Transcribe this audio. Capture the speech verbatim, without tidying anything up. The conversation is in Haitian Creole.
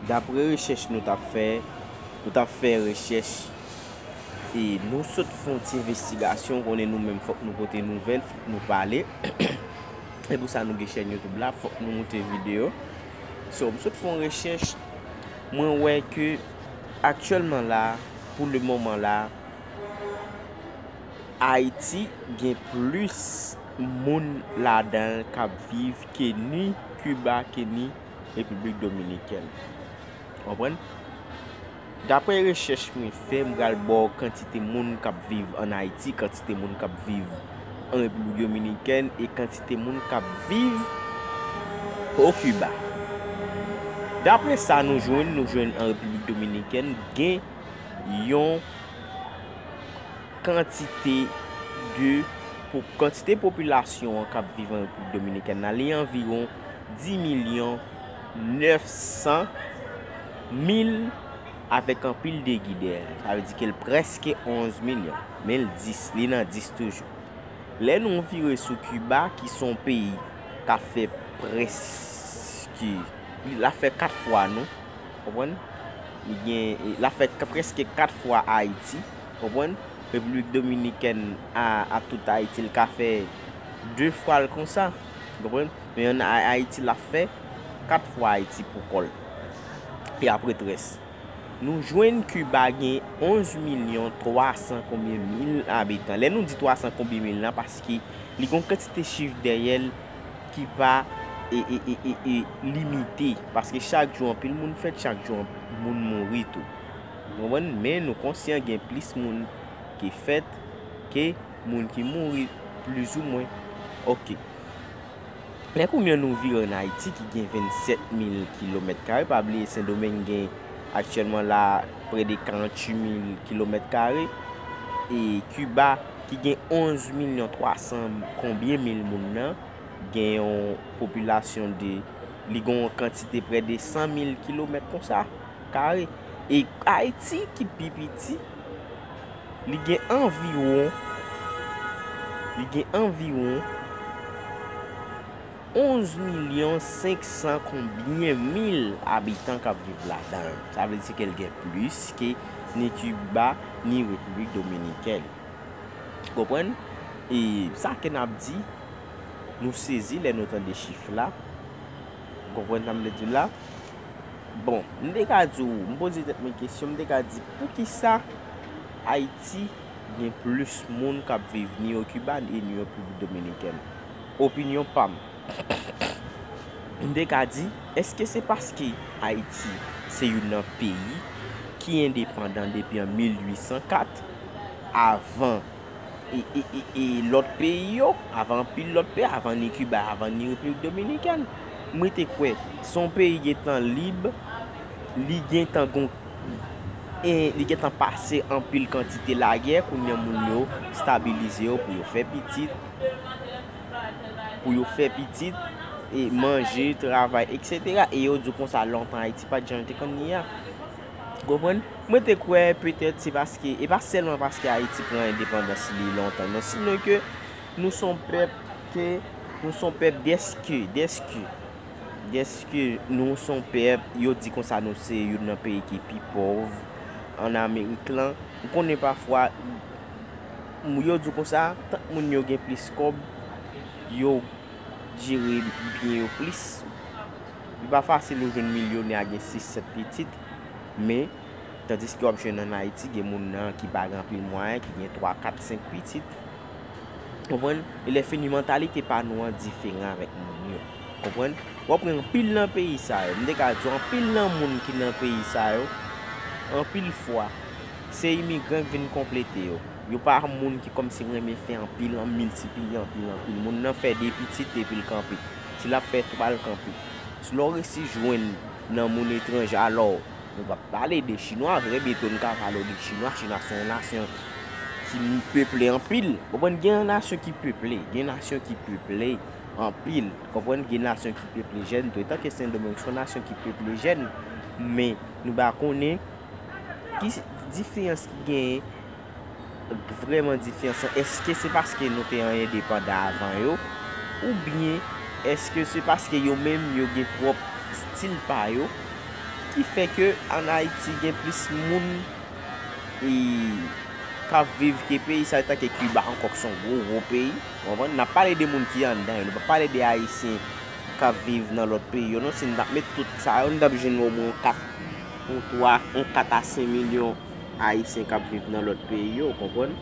Dapre rechèch nou t ap fè, nou t ap fè rechèch e nou sot fè yon ti envestigasyon, konnen nou menm fòk nou pote nouvèl, fòk nou pale. E pou sa nou gen chèn YouTube la, fòk nou moute videyo. So, m sot fè yon rechèch, mwen wè ke aktyèlman la, pou le moman la, Ayiti gen plis moun ladan l k ap viv ke ni Kiba, ke ni Repiblik Dominikèn. Konprann? Dapre rechèch mwen fè, m pral ba w kantite moun k ap viv ann Ayiti, kantite moun k ap viv an Repiblik Dominikèn e kantite moun k ap viv o Kiba. Dapre sa nou jwenn, nou jwenn an Repiblik Dominikèn gen yon kantite de, pou kantite popilasyon an k ap viv an Repiblik Dominikèn nan, li anviwon dis milyon nèf san mil avèk anpil degi dèyè l. Sa vle di ke l prèske onz milyon. Men l dis, li nan dis toujou. Lè nou vire sou Kiba, ki se yon peyi k ap fè prèske, l ap fè kat fwa nou, konprann? Li gen, l ap fè k-, prèske kat fwa Ayiti, konprann? Repiblik Dominikèn a, a tout Ayiti, l ka fè de fwa l konsa, konprann? Men an Ay-, Ayiti, l ap fè kat fwa Ayiti pou kò l. E apre très. Nou jwenn Kiba gen onz milyon twa san konbyen mil abitan. Lè nou di twa san konbyen mil lan, paske li gen yon kantite chif dèyè l ki pa e, e, e, e, e limite. Paske chak jou anpil moun fèt, chak jou moun mouri tou. Ou konprann? Men nou konsyan gen plis moun ki fèt ke moun ki mouri, plizoumwen. Oke. Lè kounye a nou vire ann Ayiti ki gen vennsèt mil kilomèt kare, pa bliye Sendomeng gen aktyèlman la prè de karanntuit mil kilomèt kare, e Kiba ki gen onz milyon twa san konbyen mil moun nan, gen yon popilasyon de, li gen yon kantite prè de san mil kilomèt konsa kare. E Ayiti ki pi piti, li gen anviwon, li gen anviwon onz milyon senk san konbyen mil abitan k ap viv ladan l. Sa vle di ke l gen plis ke ni Kiba, ni Repiblik Dominikèn. Konprann? E sa ke n ap di, nou sezi lè nou tande chif la. Konprann sa m vle di w la? Bon, m te ka di w, m poze tèt mwen kesyon, m te ka di, poukisa Ayiti gen plis moun k ap viv ni o Kiba e ni o Repiblik Dominikèn? Opinyon pa m. M te ka di, èske se paske Ayiti se youn nan peyi ki endepandan depi an mil uit san kat, avan e, e, e, e lòt peyi yo, avan anpil lòt peyi, avan ni Kiba, avan ni Repiblik Dominikèn? Mwen te kwè, se yon peyi gentan lib, li gentan gon, e, li gentan pase anpil kantite lagè, kounye a moun yo stabilize yo pou yo fè pitit, pou yo fè pitit, e manje, travay, etsetera. E yo di w konsa lontan Ayiti pa t janm te konn ye a. Konprann? Mwen te kwè petèt se paske, e pa sèlman paske Ayiti pran endepandans li lontan, non, sinon ke nou se yon pèp ke, nou se yon pèp dèske, dèske, dèske nou se yon pèp, yo di konsa nou se youn nan peyi ki pi pòv ann Amerik lan. M konnen pafwa, m, yo di w konsa, tank moun yo gen plis kòb, yo jere byen yo plis. Li pa fasil ou jwenn milyonè a gen sis, sèt pitit, men, tandiske w ap jwenn ann Ayiti, gen moun nan ki pa gen anpil mwayen, ki gen twa, kat, senk pitit. Konprann? E lè fini, mantalite pa nou an diferan avèk moun yo. Konprann? W ap wè anpil nan peyi sa yo, m te ka di w, anpil nan moun ki nan peyi sa yo, anpil fwa, se imigran k vin konplete yo. Yo pa moun ki kòmsi renmen fè anpil, an miltipliye anpil, anpil. Moun nan fè de pitit epi l kanpe. Si l ap fè twa, l kanpe. Si lè w resi jwenn nan moun etranje, alò, nou p ap pale de Chinwa, trè byento n ka pale w de Chinwa. Chinwa se yon nasyon ki peple anpil. Konprann? Gen nasyon ki peple, gen nasyon ki peple anpil. Konprann? Gen nasyon ki peple jèn tou. Etanke Sendomeng se yon nasyon ki peple jèn, men nou pa konnen ki diferans ki genyen, vrèman diferans lan, èske se paske nou te an endepandan avan yo, oubyen èske se paske yo menm yo gen pwòp estil pa yo, ki fè ke ann Ayiti gen plis moun e k ap viv ke peyi sa yo, tanke Kiba ankò, ki se yon gwo, gwo peyi. Ou konprann? N ap pale de moun ki anndan yo, nou pa pale de Ayisyen k ap viv nan lòt peyi yo, non. Si n t ap met tout sa yo, n t ap jwenn omwen yon kat, yon twa, yon kat a senk milyon Ayisyen k ap viv nan lòt peyi yo, ou konprann?